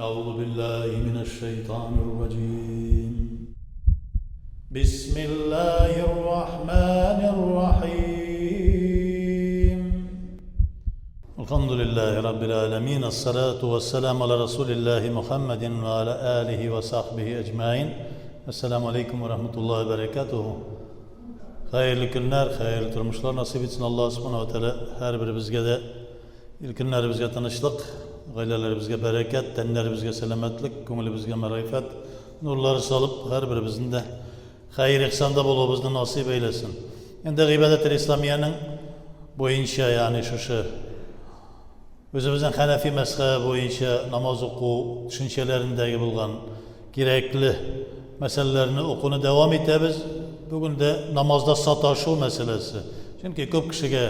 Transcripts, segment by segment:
أعوذ بالله من الشيطان الرجيم بسم الله الرحمن الرحيم الحمد لله رب العالمين الصلاة والسلام على رسول الله محمد وعلى آله وصحبه أجمعين السلام عليكم ورحمة الله وبركاته Хәерле көннәр, хәерле тормышлар насыйп итсен Аллаһ Субхану ва Тәгалә һәрберебезгә дә. Ил көннәребезгә тынычлык, гаиләләребезгә бәрәкәт, тәннәребезгә сәламәтлек, күңелебезгә мәгърифәт нурлары салып, һәрберебезнең дә хәер-ихсанда булуыбызны насыйп әйләсен. Инде гыйбадәтел исламиянең буенча, ягъни шушы үзебезнең хәнәфи мәзхәбе буенча намаз уку төшенчәләрендәге булган кирәкле мәсьәләләрне укуны дәвам итәбез. Бүген дә намазда саташу мәсьәләсе. Чөнки күп кешегә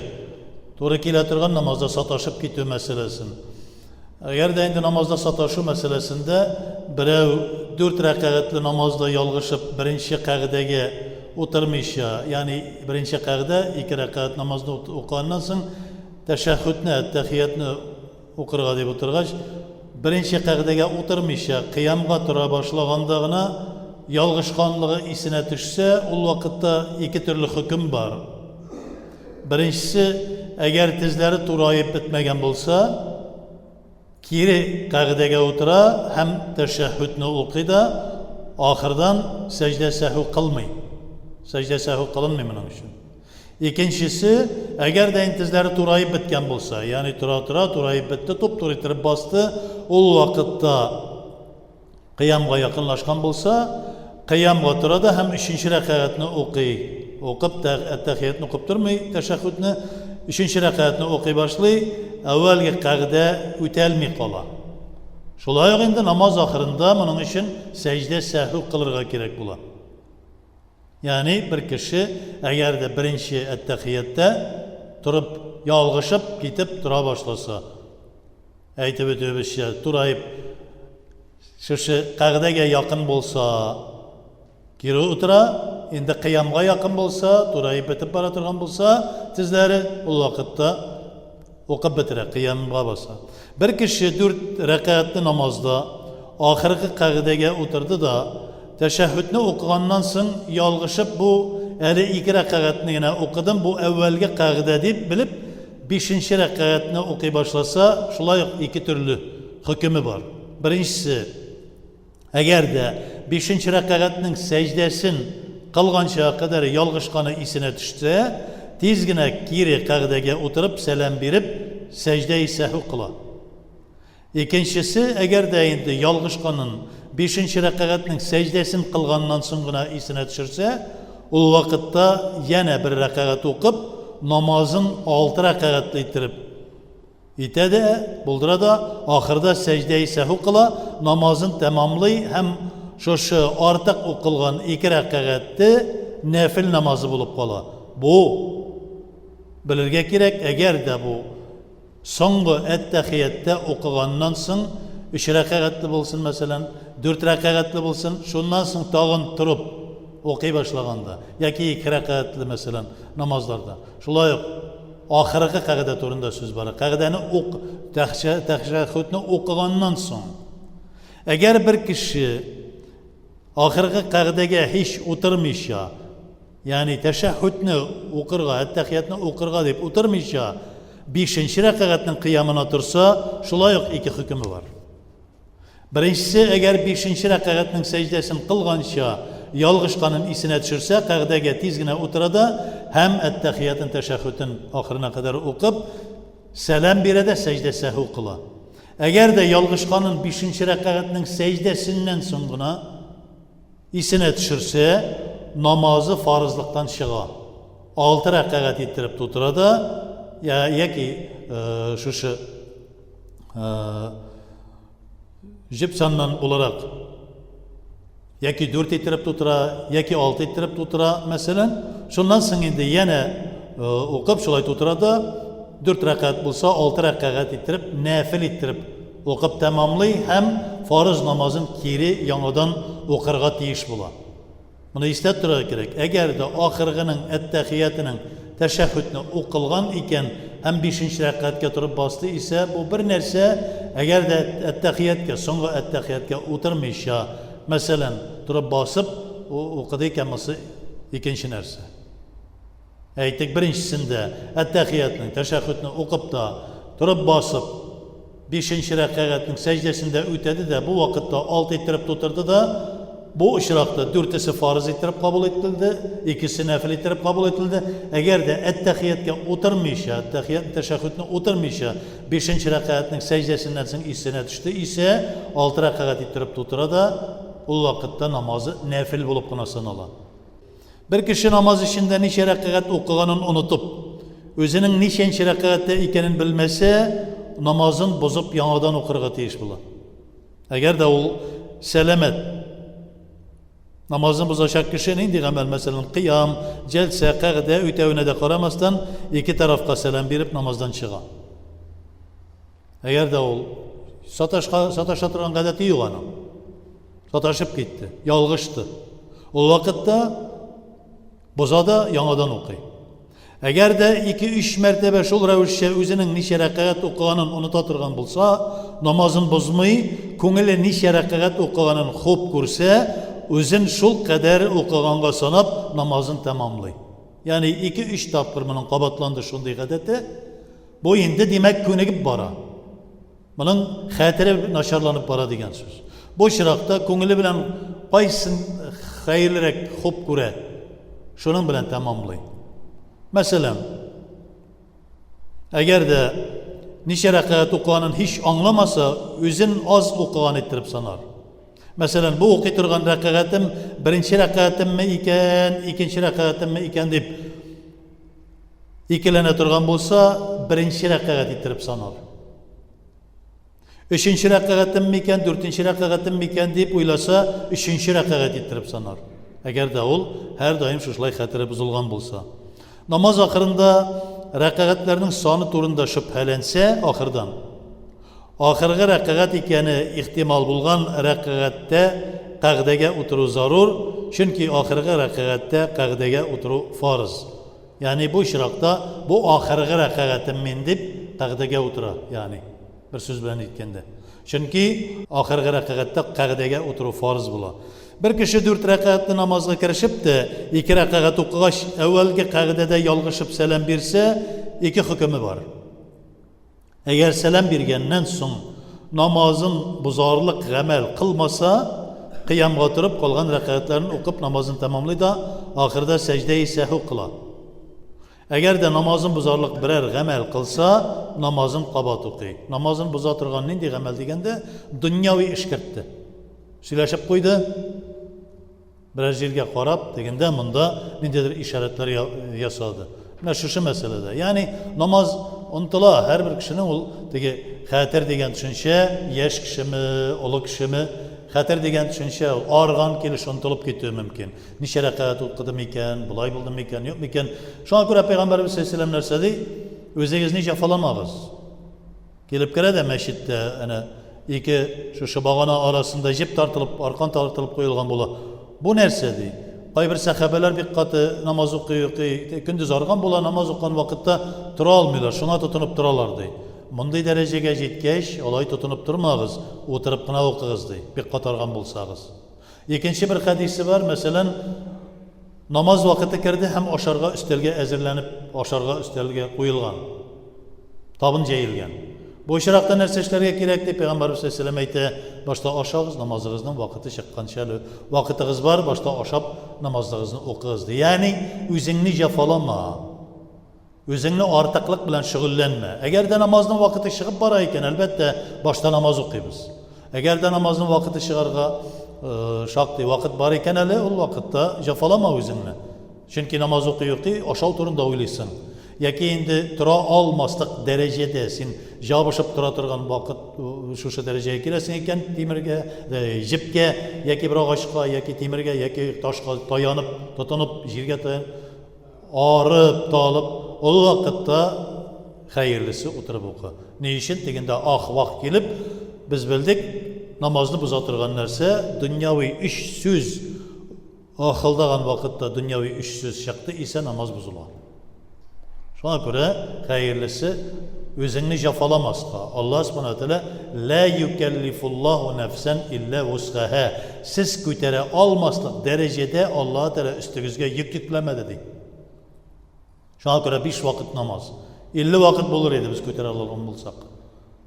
туры килә торган намазда саташып китү мәсьәләсен. Әгәр дә инде намазда саташу мәсьәләсендә берәү дүрт рәкәгатьле намазда ялгышып беренче кагыйдәгә утырмыйча, ягъни беренче кагыйдә ике рәкәгать намазны укыганнан соң Тәшәһһүдне, әттәхиятне укырга дип утыргач, беренче кагъдәгә утырмыйча, кыямга тора башлаганда гына ялгышканлыгы исенә төшсә, ул вакытта ике төрле хөкем бар. Беренчесе, әгәр тезләре тураеп бетмәгән булса, кире кагъдәгә утыра һәм тәшәһһүдне укый да, ахырдан сәҗдә сәһү кылмый. Сәҗдә сәһү кылынмый моның өчен. Икенчесе, әгәр дә инде тезләре тураеп беткән булса, ягъни тора-тора тураеп бетте, туп-туры иттереп басты, ул вакытта кыямга якынлашкан булса, кыямга тора да һәм өченче рәкәгатьне укый. Укып, әттәхиятне укып тормый, тәшәһһүдне, өченче рәкәгатьне укый башлый, әүвәлге кагъдә үтәлми кала. Шулай ук инде намаз ахырында моның өчен сәҗдә сәһү кылырга кирәк була. Ягъни бер кеше әгәр дә беренче әттәхияттә торып ялгышып китеп тора башласа, әйтеп үтүебезчә, тураеп шушы кагъдәгә якын булса, кире утыра, инде кыямга якын булса, тураеп бетеп бара торган булса, тезләре ул вакытта укып бетерә, кыямга баса. Бер кеше дүрт рәкәгатьле намазда ахыргы кагыйдәгә утырды да, тәшәһһүдне укыганнан соң ялгышып бу әле ике рәкәгатьне генә укыдым, бу әүвәлге кагыйдә дип белеп, бишенче рәкәгатьне укый башласа, шулай ук ике төрле хөкеме бар. Беренчесе, Әгәр дә бишенче рәкәгатьнең сәҗдәсен кылганчага кадәр ялгышканы исенә төшсә, тиз генә кире кагъдәгә утырып, сәлам биреп, сәҗдәи сәһү кыла. Икенчесе, әгәр дә инде ялгышканын бишенче рәкәгатьнең сәҗдәсен кылганнан соң гына исенә төшерсә, ул вакытта янә бер рәкәгать укып, намазын алты рәкәгатьле иттереп Итә дә, булдыра да, ахырда сәҗдәи сәһү кыла, намазын тәмамлый һәм шушы артык укылган ике рәкәгате нәфел намазы булып кала. Бу, белергә кирәк, әгәр дә бу соңгы әт-тәхияттә укыганнан соң өч рәкәгатьле булсын, мәсәлән, дүрт рәкәгатьле булсын, шуннан соң тагын торып укый башлаганда, яки ике рәкәгатьле, мәсәлән, намазларда. Шулай ук ахыргы кагыйдә турында сүз бара. Кагыйдәне ук, тәшәһһүдне укыганнан соң, әгәр бер кеше ахыргы кагыйдәгә һич утырмыйча, ягъни тәшәһһүдне укырга, әттәхиятне укырга дип утырмыйча, бишенче рәкәгатьнең кыямына торса, шулай ук ике хөкеме бар. Беренчесе, әгәр бишенче рәкәгатьнең сәҗдәсен кылганча ялгышканын исенә төшерсә, кагъдәгә тиз генә утыра да һәм әттәхиятын, тәшәһһүден ахырына кадәр укып, сәлам бирә дә сәҗдә сәһү кыла. Әгәр дә ялгышканын бишенче рәкәгатьнең сәҗдәсеннән соң гына исенә төшерсә, намазы фарызлыктан чыга. Алты рәкәгать иттереп тутыра да, яки шушы җеп саннан буларак яки дүрт иттереп тутыра, яки алты иттереп тутыра, мәсәлән. Шуннан соң инде янә укып шулай тутыра да, дүрт рәкәгать булса, алты рәкәгать иттереп, нәфил иттереп укып тәмамлый һәм фарыз намазын кире яңадан укырга тиеш була. Моны истә торырга кирәк. Әгәр дә ахыргының әттәхиятының тәшәһһүдне укылган икән, һәм бишенче рәкәгатькә торып басты исә, бу бер нәрсә, әгәр дә әттәхияткә, соңгы әттәхияткә утырмыйча, мәсәлән, торып басып укыды икән, монысы икенче нәрсә. Әйтик, беренчесендә әттәхиятне, тәшәһһүдне укып та, торып басып, бишенче рәкәгатьнең сәҗдәсен дә үтәде дә, бу вакытта алты иттереп тутырды да, бу очракта дүртесе фарыз иттереп кабул ителде, икесе нәфел иттереп кабул ителде. Әгәр дә әттәхияткә утырмыйча, әттәхият, тәшәһһүдне утырмыйча, бишенче рәкәгатьнең сәҗдәсеннән соң исенә төште исә, алты рәкәгать иттереп тутыра да, ул вакытта намазы нәфел булып кына санала. Бер кеше намаз эчендә ничә рәкәгать укыганын онытып, үзенең ничәнче рәкәгатьтә икәнен белмәсә, намазын бозып яңадан укырга тиеш була. Әгәр дә ул сәламәт, намазын бозачак кеше нинди гамәл, мәсәлән, кыям, җәлсә, кәгъдә үтәвенә дә карамастан, ике тарафка сәлам биреп намаздан чыга. Әгәр дә ул саташка, саташа торган гадәте юк аның. Саташып китте, ялгышты. Ул вакытта боза да яңадан укый. Әгәр дә ике-өч мәртәбә шул рәвешчә үзенең ничә рәкәгать укыганын оныта торган булса, намазын бозмый, күңеле ничә рәкәгать укыганын хуп күрсә, үзен шул кадәр укыганга санап, намазын тәмамлый. Ягъни ике-өч тапкыр моның кабатланды шундый гадәте. Бу инде, димәк, күнегеп бара. Моның хәтере начарланып бара дигән сүз. Бу очракта күңеле белән кайсын хәерлерәк хуп күрә, шуның белән тәмамлый. Мәсәлән, әгәр дә ничә рәкәгать укыганын һич аңламаса, үзен аз укыган иттереп санар. Мәсәлән, бу укый торган рәкәгатем беренче рәкәгатемме икән, икенче рәкәгатемме икән дип Икеләнә торган булса, беренче рәкәгать иттереп санар. Өченче рәкәгатем микән, дүртенче рәкәгатем микән дип уйласа, өченче рәкәгать иттереп санар. Әгәр дә ул һәрдаим шушылай хәтере бозылган булса. Намаз ахырында рәкәгатьләрнең саны турында шөбһәләнсә, ахырдан ахыргы рәкәгать икәне ихтимал булган рәкәгатьтә кәгъдәгә утыру зарур, чөнки ахыргы рәкәгатьтә кәгъдәгә утыру фарыз. Ягъни бу очракта бу ахыргы рәкәгатем мин дип кәгъдәгә утыра, ягъни бер сүз белән әйткәндә. Чөнки ахыргы рәкәгатьтә кәгъдәгә утыру фарыз була. Бер кеше дүрт рәкәгатьле намазга керешеп тә, ике рәкәгать укыгач, әүвәлге кәгъдәдә ялгышып сәлам бирсә, ике хөкеме бар. Әгәр сәлам биргәннән соң намазын бозарлык гамәл кылмаса, кыямга торып, калган рәкәгатьләрен укып намазын тәмамлый да, ахырда сәҗдәи сәһү кыла. Әгәр дә намазын бозарлык берәр гамәл кылса, намазын кабат укый. Намазын боза торган нинди гамәл дигәндә, дөньяви эш кертте. Сөйләшеп куйды, Берәр җиргә карап, тегендә, монда ниндидер ишарәтләр ясады. Менә шушы мәсьәләдә. Ягъни намаз онытыла, һәрбер кешенең ул теге хәтер дигән төшенчә, яшь кешеме, олы кешеме, хәтер дигән төшенчә ул арган килеш онытылып китүе мөмкин. Ничә рәкәгать укыдым икән, болай булдым микән, юк микән? Шуңа күрә пәйгамбәребез саллаллаһу алейһи нәрсә ди? Үзегезне җәфаламагыз. Килеп керә дә мәчеттә әнә ике шушы багана арасында җеп тартылып, аркан тартылып куелган була. Бу нәрсә ди? Кайбер сәхабәләр бик каты намаз укый укый, көндез арган була, намаз укыган вакытта тора алмыйлар, шуңа тотынып торалар ди. Мондый дәрәҗәгә җиткәч, алай тотынып тормагыз, утырып кына укыгыз ди, бик каты арган булсагыз. Икенче бер хәдисе бар, мәсәлән, намаз вакыты керде һәм ашарга өстәлгә әзерләнеп, ашарга өстәлгә куелган. Табын җәелгән. Бу очракта нәрсә эшләргә кирәк дип Пәйгамбәрбез саллаллаһу әйтә, башта ашагыз, намазыгызның вакыты чыкканчы әле вакытыгыз бар, башта ашап намазыгызны укыгыз ди. Ягъни үзеңне җәфалама. Үзеңне артыклык белән шөгыльләнмә. Әгәр дә намазның вакыты чыгып бара икән, әлбәттә, башта намаз укыйбыз. Әгәр дә намазның вакыты чыгарга шактый вакыт бар икән әле, ул вакытта җәфалама үзеңне. Чөнки намаз укый-укый ашау турында уйлыйсың. Яки инде тора алмаслык дәрәҗәдә син җабышып тора торган вакыт шушы дәрәҗәгә киләсең икән, тимергә, җепкә, яки бер агачка, яки тимергә, яки ташка таянып, тотынып, җиргә таянып, арып, талып, ул вакытта хәерлесе утырып укы. Ни өчен? Тегендә ах-вах килеп, без белдек, намазны боза торган нәрсә, дөньяви өч сүз Ахылдаган вакытта дөньяви өч сүз чыкты исә намаз бозыла. Шуңа күрә хәерлесе үзеңне җафаламаска. Аллаһ Субхана ва Тәгалә ла юкәллифуллаһу нәфсән илля вусгаһа. Сез күтәрә алмаслык дәрәҗәдә Аллаһ Тәгалә өстегезгә йөк йөкләмәде ди. Шуңа күрә биш вакыт намаз. 50 вакыт булыр иде без күтәрә алган булсак.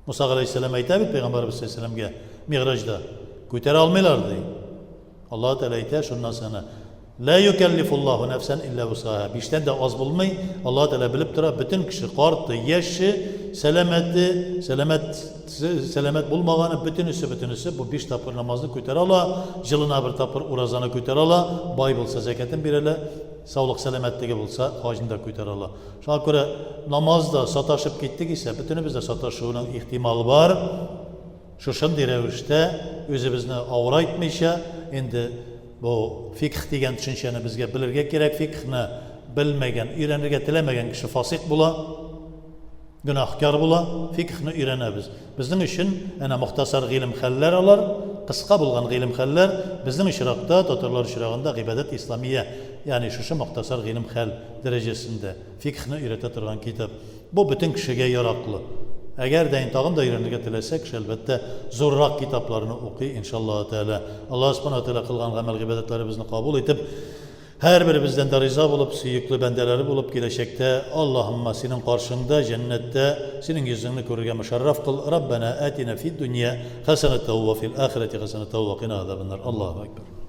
Муса галәйһиссәлам әйтә бит пәйгамбәребез саллаллаһу Миграҗда. Күтәрә алмыйлар ди. Аллаһ Тәгалә әйтә, шуннан соң Ла юкәллифуллаһу нәфсән илля вусаһа. Биштән дә аз булмый. Аллаһ Тәгалә белеп тора, бөтен кеше карты, яше, сәламәте, сәламәт сәламәт булмаганы, бөтенесе, бөтенесе бу биш тапкыр намазны күтәрә ала, җылына бер тапкыр уразаны күтәрә ала, бай булса зәкятен бирә ала, саулык сәламәтлеге булса хаҗны да күтәрә ала. Шуңа күрә намазда саташып киттек исә, бөтенебез дә саташуның ихтималы бар. Шушындый рәвештә үзебезне авырайтмыйча, инде бу фикх дигән төшенчәне безгә белергә кирәк. Фикхны белмәгән, өйрәнергә теләмәгән кеше фасыйк була, гөнаһкяр була. Фикхны өйрәнәбез. Безнең өчен әнә мохтасар гыйлем хәлләр алар, кыска булган гыйлем хәлләр. Безнең очракта, татарлар очрагында гыйбадәт исламия, ягъни шушы мохтасар гыйлем хәл дәрәҗәсендә фикхны өйрәтә торган китап. Бу бөтен кешегә яраклы. Әгәр дә инде тагын да өйрәнергә теләсә, кеше, әлбәттә, зуррак китапларны укый, иншаллаһу тәгалә. Аллаһ Субхана ва Тәгалә кылган гамәл-гыйбадәтләребезне кабул итеп, һәрберебездән дә риза булып, сөекле бәндәләре булып, киләчәктә, Аллаһумма, Синең каршыңда, җәннәттә Синең йөзеңне күрергә мөшәррәф кыл. Раббәнә атина фид дөнья хәсәнәтәү ва фил ахирәти хәсәнәтәү ва кина азабаннар. Аллаһу әкбәр.